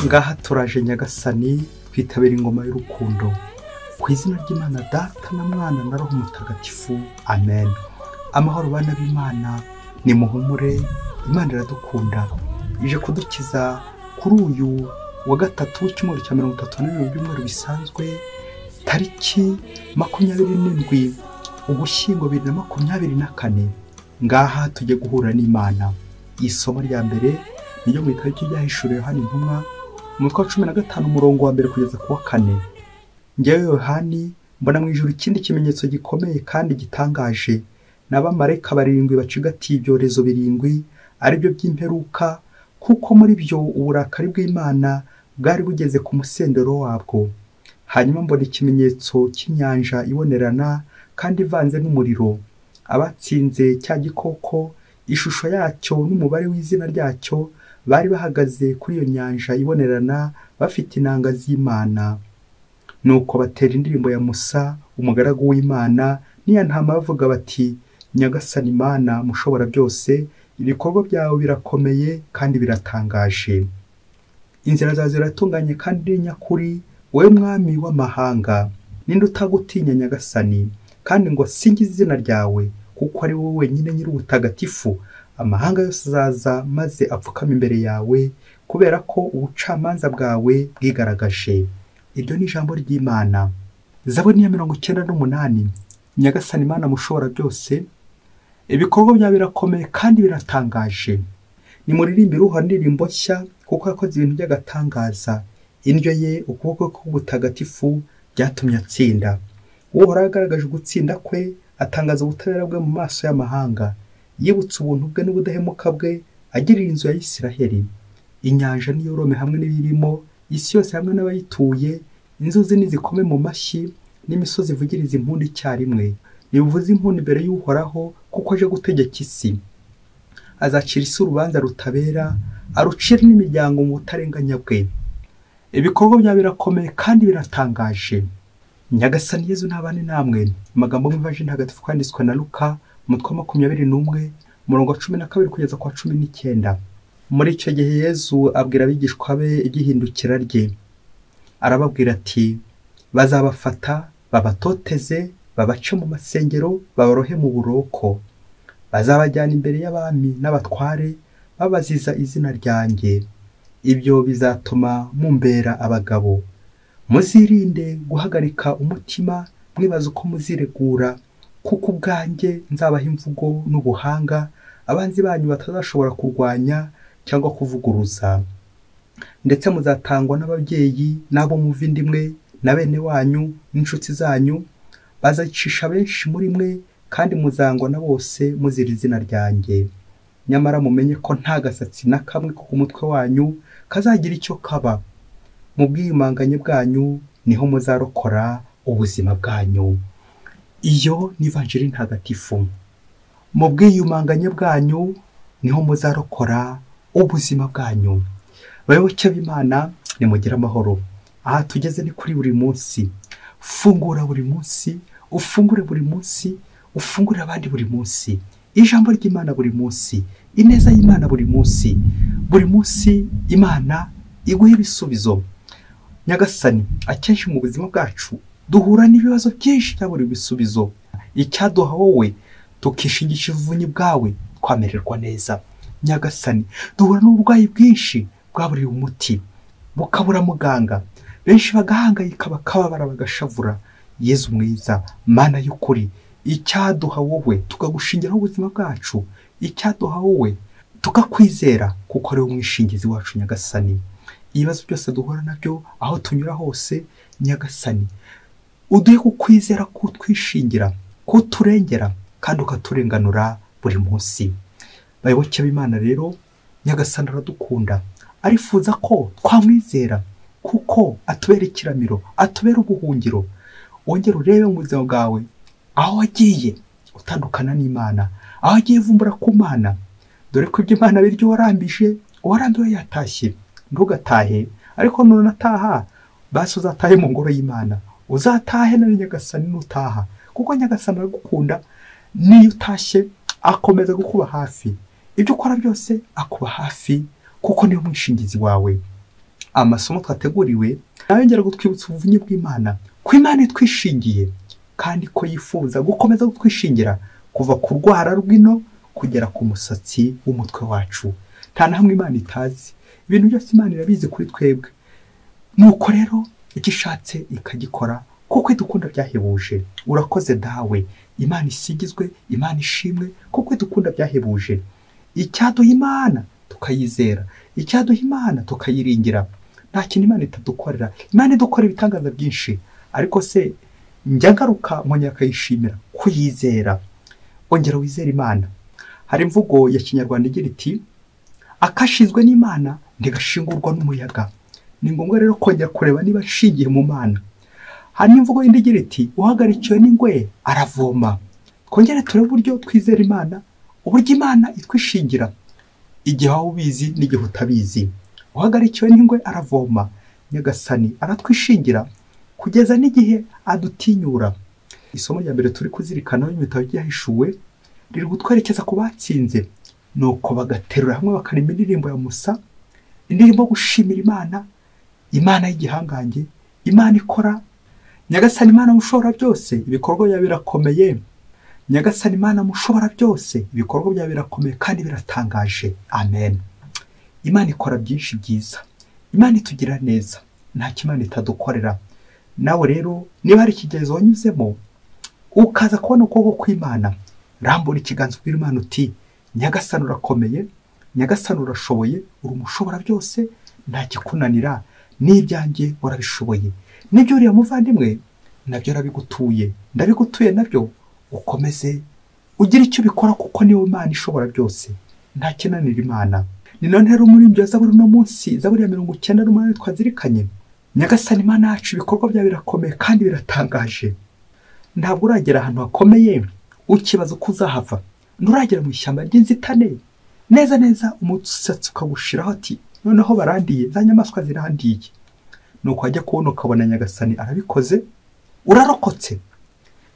Ngaha turaje Nyagasani, twitabira ingoma y'urukundo. Ku izina ry'Imana Data na Mwana na Roho Mutagatifu, amen. Amahoro bana b'Imana, nimuhumure, Imana iradukunda. Ije kudukiza kuri uyu wa gatatu w'icyumweru cya 32 by'umweru bisanzwe, tariki 27 Ugushyingo 2024. Ngaha tujye guhura n'Imana. Isomo rya mbere niryo mu gitabo cy'Ibyahishuriwe Yohani Intumwa, umutwe wa 15 umurongo wa mbere kugeza ku wa 4. Njyewe Yohani mbona mu ijuru ikindi kimenyetso gikomeye kandi gitangaje, n'abamarayika barindwi bacigatiye ibyorezo birindwi, ari byo by'imperuka, kuko muri byo uburakari bw'Imana bwari bugeze ku musendero wabwo. Hanyuma mbona ikimenyetso cy'inyanja ibonerana kandi ivanze n'umuriro. Abatsinze cya gikoko, ishusho yacyo n'umubare w'izina ryacyo, bari bahagaze kuri iyo nyanja ibonerana bafite inanga z'Imana. Nuko batera indirimbo ya Musa umugaragu w'Imana n'iya ntama, bavuga bati: Nyagasani Imana mushobora byose, ibikorwa byawe birakomeye kandi biratangaje. Inzira zawe ziratunganye kandi ni nyakuri, wowe mwami w'amahanga. Ninde utagutinya Nyagasani, kandi ngo asingize izina ryawe, kuko ari wowe wenyine nyir'ubutagatifu. Amahanga yose azaza maze apfukame imbere yawe, kubera ko ubucamanza bwawe bwigaragaje. Iryo ni ijambo ry'Imana. Zaburi ya 98. Nyagasani Imana mushobora byose, ibikorwa byawe birakomeye kandi biratangaje. Nimuririmbire Uhoraho indirimbo nshya, kuko yakoze ibintu by'agatangaza. Indyo ye, ukuboko k'ubutagatifu byatumye atsinda. Uhoraho yagaragaje ugutsinda kwe, atangaza ubutabera bwe mu maso y'amahanga. Yibutse ubuntu bwe n'ubudahemuka bwe, agirira inzu ya Isiraheli. Inyanja niyorome hamwe n'ibirimo, isi yose hamwe n'abayituye. Inzuzi nizikome mu mashyi, n'imisozi ivugiriza impundu icyarimwe. Nibuvuze impundu imbere y'Uhoraho, kuko aje gutegeka isi. Azacira isi urubanza rutabera, arucire n'imiryango mu butarenganya bwe. Ibikorwa byawe birakomeye kandi biratangaje. Nyagasani Yezu ntabane namwe. Amagambo y'Ivanjiri Ntagatifu yanditswe na Luka, umutwe wa 21, umurongo wa 12 kugeza ku wa 19. Muri icyo gihe Yezu abwira abigishwa be iby'ihindukira rye. Arababwira ati: bazabafata, babatoteze, babace mu masengero, babarohe mu buroko. Bazabajyana imbere y'abami n'abatware, babaziza izina ryanjye. Ibyo bizatuma mumbera abagabo. Muzirinde guhagarika umutima mwibaza uko muziregura, kuko ubwanjye nzabaha imvugo n'ubuhanga abanzi banyu batazashobora kurwanya cyangwa kuvuguruza. Ndetse muzatangwa n'ababyeyi n'abo muva indimwe na bene wanyu n'inshuti zanyu, bazacisha benshi muri mwe, kandi muzangwa na bose muzira izina ryanjye. Nyamara mumenye ko nta gasatsi na kamwe ko ku mutwe wanyu kazagira icyo kaba. Mu bwiyumanganye bwanyu niho muzarokora ubuzima bwanyu. Iyo ni Ivanjiri Ntagatifu. Mu bwiyumanganye bwanyu niho muzarokora ubuzima bwanyu. Bayoboke b'Imana, nimugire amahoro. Aha tugeze ni kuri buri munsi. Fungura buri munsi, ufungure buri munsi, ufungure abandi buri munsi. Ijambo ry'Imana buri munsi, ineza y'Imana buri munsi. Buri munsi Imana iguha ibisubizo. Nyagasani, akenshi mu buzima bwacu duhura n'ibibazo byinshi byabura ibisubizo. Icyaduha wowe tukishingisha ubuvunyi bwawe, twamererwa neza. Nyagasani, duhura n'uburwayi bwinshi bwaburiwe umuti, bukabura muganga. Benshi bagahangayika, bakababara, bagashavura. Yezu mwiza, Mana y'ukuri, icyaduha wowe tukagushingiraho ubuzima bwacu, icyaduha wowe tukakwizera, kuko ari wowe umwishingizi wacu. Nyagasani, ibibazo byose duhura nabyo, aho tunyura hose, Nyagasani uduhe kukwizera, kutwishingira, kuturengera kandi ukaturenganura buri munsi. Bayoboke b'Imana rero, Nyagasani aradukunda, arifuza ko twamwizera, kuko atubera ikiramiro, atubera ubuhungiro. Wongere urebe mu buzima bwawe aho wagiye utandukana n'Imana, aho wagiye uvumbura ku Mana. Dore ko ibyo Imana biryo warambije, uwarambiwe yatashye. Ntugatahe, ariko nunataha basi uzatahe mu ngoro y'Imana. Uzatahe na Nyagasani nutaha, kuko Nyagasani aragukunda. Niyo utashye akomeza kukuba hafi, ibyo ukora byose akuba hafi, kuko niwe mwishingizi wawe. Amasomo twateguriwe nayongera gutwibutsa ubuvunyi bw'Imana, ko Imana itwishingiye kandi ko yifuza gukomeza kutwishingira kuva ku rwara rw'ino kugera ku musatsi w'umutwe wacu. Nta na hamwe Imana itazi, ibintu byose Imana irabizi kuri twebwe. Nuko rero icyo ishatse ikagikora kuko idukunda byahebuje. Urakoze dawe, Imana isigizwe, Imana ishimwe kuko idukunda byahebuje. Icyaduha Imana tukayizera, icyaduha Imana tukayiringira. Nta kintu Imana itadukorera. Imana idukora ibitangaza byinshi, ariko se njya ngaruka nkongera akayishimira kuyizera. Ongera wizere Imana. Hari imvugo ya Kinyarwanda igira iti akashizwe n'Imana ntigashingurwa n'umuyaga. Ni ngombwa rero kongera kureba niba nshingiye mu Mana. Hari n'imvugo yindi igira iti uhagarikiwe n'ingwe aravoma. Twongere turebe uburyo twizera Imana, uburyo Imana itwishingira igihe waba ubizi n'igihe utabizi. Uhagarikiwe n'ingwe aravoma. Nyagasani aratwishingira kugeza n'igihe adutinyura. Isomo rya mbere turi kuzirikana mu bitabo byahishuwe riri gutwerekeza ku batsinze, nuko bagaterura hamwe bakarima indirimbo ya Musa, indirimbo gushimira Imana, Imana y'igihangange, Imana ikora. Nyagasani Imana mushobora byose, ibikorwa byawe birakomeye. Nyagasani Imana mushobora byose, ibikorwa byawe birakomeye kandi biratangaje. Amen. Imana ikora byinshi byiza, Imana itugira neza, nta kimana itadukorera. Nawe rero niba hari ikigezo wanyuzemo ukaza kubona ukuboko kw'Imana, rambura ikiganza ubwira Imana uti Nyagasani urakomeye, Nyagasani urashoboye, uri umushobora byose, nta kikunanira, n'ibyanjye warabishoboye, n'ibyo uriya muvandimwe nabyo arabigutuye, ndabigutuye nabyo, ukomeze ugire icyo ubikora kuko niwe Imana ishobora byose, nta kinanira Imana. Ni none rero muri ibyo Zaburi no munsi, Zaburi ya 98 twazirikanye, Nyagasani Imana yacu ibikorwa byawe birakomeye kandi biratangaje. Ntabwo uragera ahantu hakomeye ukibaza uko uzahava, nturagera mu ishyamba ry'inzitane neza neza umusatsi ukagushiraho ati noneho barandiye, za nyamaswa zirandiye. Nuko wajya kubona ukabona Nyagasani arabikoze, urarokotse.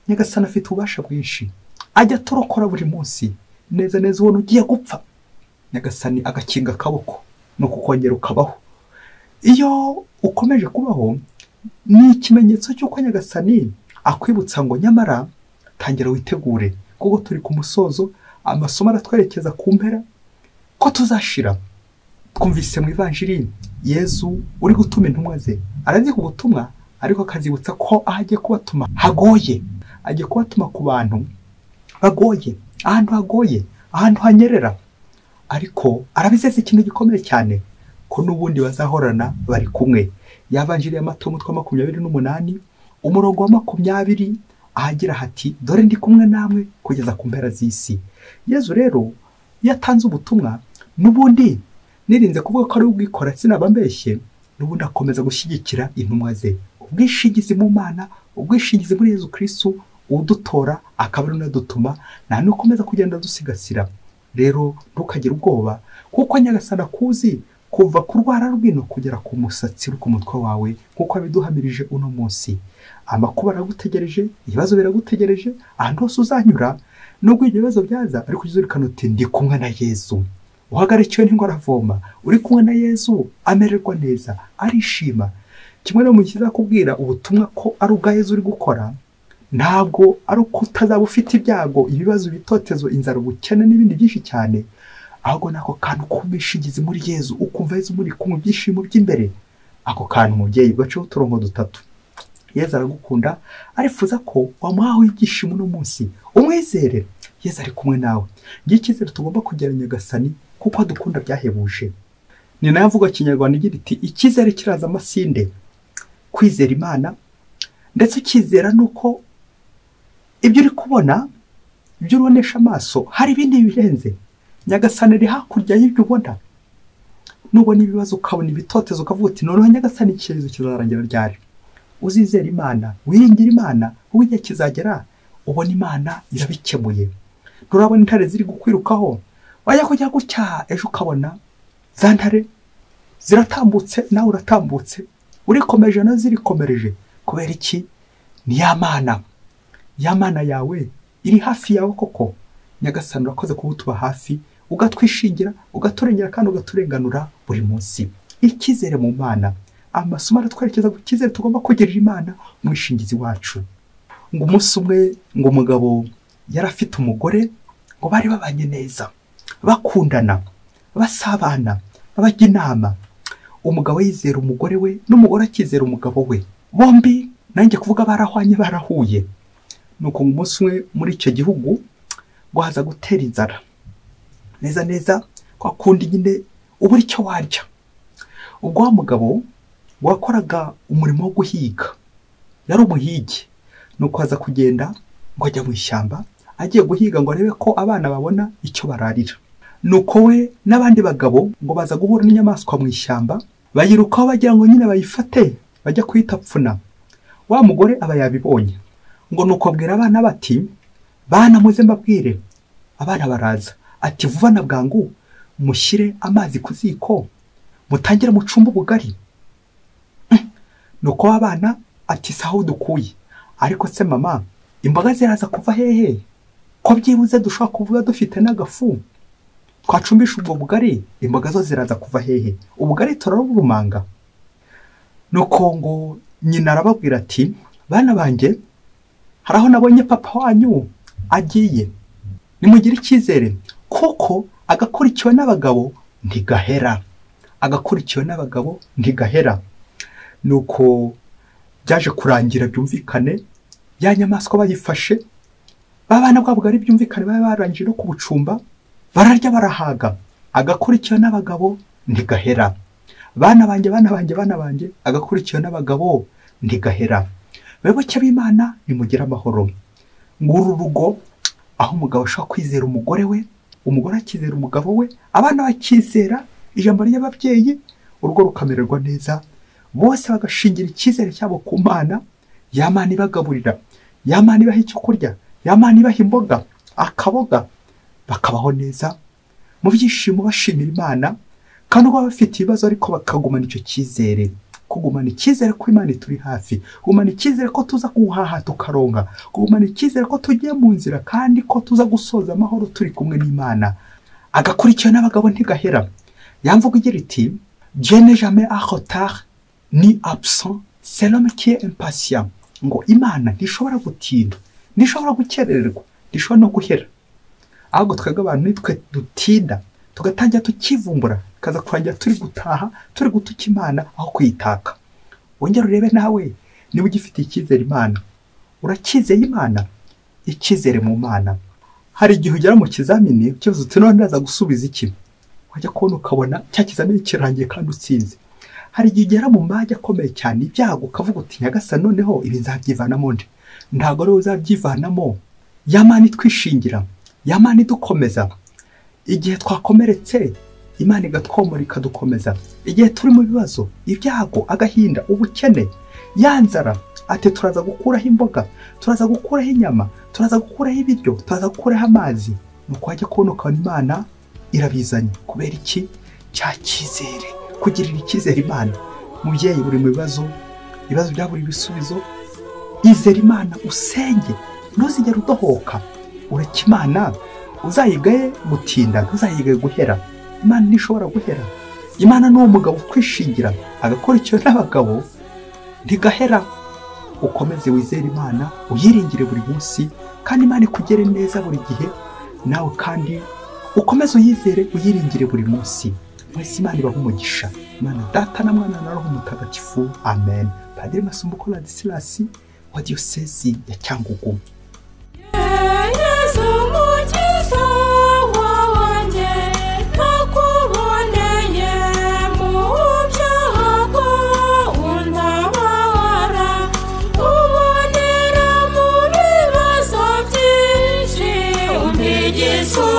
Nyagasani afite ububasha bwinshi, ajya aturokora buri munsi. Neza neza ubona ugiye gupfa, Nyagasani agakinga akaboko nuko ukongera ukabaho. Iyo ukomeje kubaho ni ikimenyetso cy'uko Nyagasani akwibutsa ngo nyamara tangira witegure, kuko turi ku musozo, amasomo aratwerekeza ku mpera ko tuzashira. Twumvise mu Ivanjiri Yezu uri gutuma intumwa ze, araziha ubutumwa ariko akazibutsa ko aho agiye kubatuma hagoye, agiye kubatuma ku bantu bagoye, ahantu hagoye, ahantu hanyerera, ariko arabizeza ikintu gikomeye cyane ko n'ubundi bazahorana bari kumwe. Yavanjiri ya Matayo umutwe wa 28 umurongo wa 20 ahagira hati dore ndi kumwe namwe kugeza ku mpera z'isi. Yezu rero yatanze ubutumwa, n'ubundi nirinze kuvuga ko ari ubwikora sinabambeshye, n'ubundi akomeza gushyigikira intumwa ze. Ubwishingizi mu Mana, ubwishingizi muri Yezu Kristo udutora akaba ari unadutuma, nta nukomeza kugenda dusigasira. Rero ntukagire ubwoba kuko Nyagasani akuzi kuva ku rwara rw'ino kugera ku musatsi uri ku mutwe wawe, kuko abiduhamirije uno munsi. Amakuba aragutegereje, ibibazo biragutegereje, ahantu hose uzanyura nubwo ibyo bibazo byaza, ariko uzirikana uti ndi kumwe na Yezu. Uhagarikiwe n'ingwe aravoma, uri kumwe na Yezu amererwa neza, arishima. Kimwe no mu kizakubwira ubutumwa ko ari ubwa Yezu uri gukora, ntabwo ari uko utazaba ufite ibyago, ibibazo, ibitotezo, inzara, ubukene n'ibindi byinshi cyane, ahubwo nako kantu k'ubwishingizi muri Yezu, ukumva Yezu muri kumwe, ibyishimo by'imbere. Ako kantu umubyeyi gaceho uturongo dutatu. Yezu aragukunda, arifuza ko wamuhaho ibyishimo uno munsi, umwizere. Yezu ari kumwe nawe. Ngiye icyizere tugomba kugira Nyagasani kuko adukunda byahebuje. Ni nayo mvugo Kinyarwanda igira iti icyizere kiraza amasinde. Kwizera Imana ndetse ukizera nuko ibyo uri kubona, ibyo ubonesha amaso, hari ibindi birenze. Nyagasani ari hakurya y'ibyo ubona. Nubona ibibazo ukabona ibitotezo ukavuga uti noneho Nyagasani icyerekezo kizarangira ryari? Uzizera Imana, wiringira Imana, uwo kizagera ubona Imana irabikemuye. Nturabona intare ziri gukwirukaho, wajya kujya gutya ejo ukabona za ntare ziratambutse, nawe uratambutse, urikomeje na zirikomereje. Kubera iki? Ni ya Mana, ya Mana yawe iri hafi yawe koko. Nyagasani urakoze kuba utuba hafi, ugatwishingira, ugaturengera kandi ugaturenganura buri munsi. Icyizere mu Mana. Amasomo aratwerekeza ku cyizere tugomba kugirira Imana, umwishingizi wacu. Ngo umunsi umwe ngo umugabo yari afite umugore, ngo bari babanye neza, bakundana, basabana, bajya inama. Umugabo yizera umugore we n'umugore akizera umugabo we, bombi nanjye kuvuga barahwanye, barahuye. Nuko umunsi umwe muri icyo gihugu ngo haza gutera inzara neza neza, kwa kundi nyine ubura icyo warya. Ubwo wa mugabo wakoraga umurimo wo guhiga, yari umuhigi. Nuko aza kugenda ngo ajya mu ishyamba, agiye guhiga ngo arebe ko abana babona icyo bararira. Nuko we n'abandi bagabo ngo baza guhura n'inyamaswa mu ishyamba, bayirukaho bagira ngo nyine bayifate bajya kuyitapfuna. Wa mugore aba yabibonye, ngo nuko abwira abana bati, bana muze mbabwire. Abana baraza, ati vuba na bwangu mushyire amazi ku ziko, mutangire mucumbe ubugari. Nuko abana ati saho dukuye, ariko se mama imboga ziraza kuva hehe, ko byibuze dushobora kuvuga dufite n'agafu twacumbisha ubwo bugari, imboga zo ziraza kuva hehe, ubugari turaburumanga. Nuko ngo nyina arababwira ati, bana banjye, hari aho nabonye papa wanyu agiye, nimugire icyizere kuko agakurikiwe n'abagabo ntigahera, agakurikiwe n'abagabo ntigahera. Nuko byaje kurangira byumvikane, ya nyamaswa bayifashe, babana bwa bugari byumvikane baba barangije no kubucumba, bararya barahaga. Agakurikiwe n'abagabo ntigahera. Bana banjye, bana banjye, bana banjye, agakurikiwe n'abagabo ntigahera. Bayoboke b'Imana, nimugire amahoro. Nguru rugo aho umugabo ashobora kwizera umugore we, umugore akizera umugabo we, abana bakizera ijambo ry'ababyeyi, urugo rukamererwa neza, bose bagashingira icyizere cyabo ku Mana. Ya Mana ibagaburira, ya Mana ibaha icyo kurya, ya Mana ibaha imboga, akaboga, bakabaho neza mu byishimo, bashimira Imana. Kandi ubwo bafite ibibazo ariko bakagumana icyo cyizere, kugumana icyizere ko Imana ituri hafi, kugumana icyizere ko tuza guhaha tukaronka, kugumana icyizere ko tugiye mu nzira kandi ko tuza gusoza amahoro turi kumwe n'Imana. Agakurikiwe n'abagabo ntigahera. Yamvuga igira iti, Dieu n'est jamais en retard ni absent, c'est l'homme qui est impatient. Ngo Imana ntishobora gutinda, ntishobora gukerererwa, ntishobora no guhera. Ahubwo twebwe abantu nitwe dutinda, tugatangira tukivumbura, kaza kurangira turi gutaha, turi gutuka Imana aho kuyitaka. Wongera urebe nawe niba ugifite icyizere Imana. Uracyizeye Imana? Icyizere mu Mana. Hari igihe ugera mu kizamini ukibaza uti none ndaza gusubiza iki, wajya kubona ukabona cya kizamini kirangiye kandi utsinze. Hari igihe ugera mu mage akomeye cyane, ibyago, ukavuga uti Nyagasani noneho ibi nzabyivanamo nde? Ntabwo ari uzabyivanamo. Ya Mana itwishingira, ya Mana idukomeza. Igihe twakomeretse Imana igatwomora ikadukomeza. Igihe turi mu bibazo, ibyago, agahinda, ubukene, ya nzara, ati turaza gukuraho imboga, turaza gukuraho inyama, turaza gukuraho ibiryo, turaza gukuraho amazi. Nuko wajya kubona ukabona Imana irabizanye. Kubera iki? Cya cyizere, kugirira icyizere Imana. Mubyeyi uri mu bibazo, ibibazo bya buri bisubizo, izere Imana, usenge, ntuzigere udohoka. Ureke Imana, uzayigaye gutinda, ntuzayigaye guhera. Imana ntishobora guhera. Imana ni umugabo ukwishingira, agakora icyo n'abagabo ntigahera. Ukomeze wizere Imana, uyiringire buri munsi, kandi Imana ikugere neza buri gihe. Nawe kandi ukomeze uyizere, uyiringire buri munsi. Mwese Imana ibahe umugisha. Imana Data na Mwana na Roho Mutagatifu. Amen. Padiri Masumbuko Ladislas wa Diyosezi ya Cyangugu. Yesu.